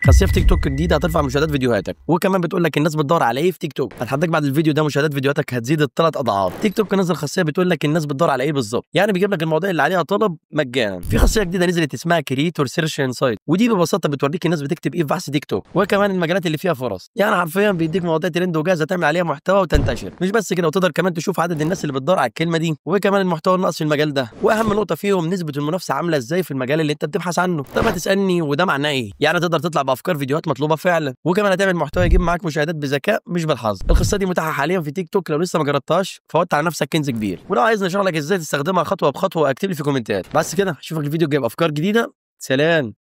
خاصية في تيك توك جديدة هترفع مشاهدات فيديوهاتك، وكمان بتقول لك الناس بتدور على ايه في تيك توك. هتحدك بعد الفيديو ده مشاهدات فيديوهاتك هتزيد الثلاث اضعاف. تيك توك نزل خاصية بتقول لك الناس بتدور على ايه بالظبط، يعني بيجيب لك المواضيع اللي عليها طلب مجانا. في خاصية جديدة نزلت اسمها creator search insight، ودي ببساطة بتوريك الناس بتكتب ايه في بحث تيك توك، وكمان المجالات اللي فيها فرص. يعني حرفيا بيديك مواضيع ترند وجاهزة تعمل عليها محتوى وتنتشر. مش بس كده، وتقدر كمان تشوف عدد الناس اللي بتدور على الكلمة دي، وكمان المحتوى الناقص في المجال ده، واهم نقطة فيهم نسبه المنافسة عامله ازاي في المجال اللي انت بتبحث عنه. طب هتسالني وده معناه ايه؟ يعني تقدر تطلع بافكار فيديوهات مطلوبه فعلا، وكمان هتعمل محتوى يجيب معاك مشاهدات بذكاء مش بالحظ. الخاصية دي متاحة حاليا في تيك توك، لو لسه ما جربتهاش فوت على نفسك كنز كبير. ولو عايز نشرح لك ازاي تستخدمها خطوة بخطوة اكتب لي في كومنتات. بس كده، اشوفك الفيديو الجاي بافكار جديدة. سلام.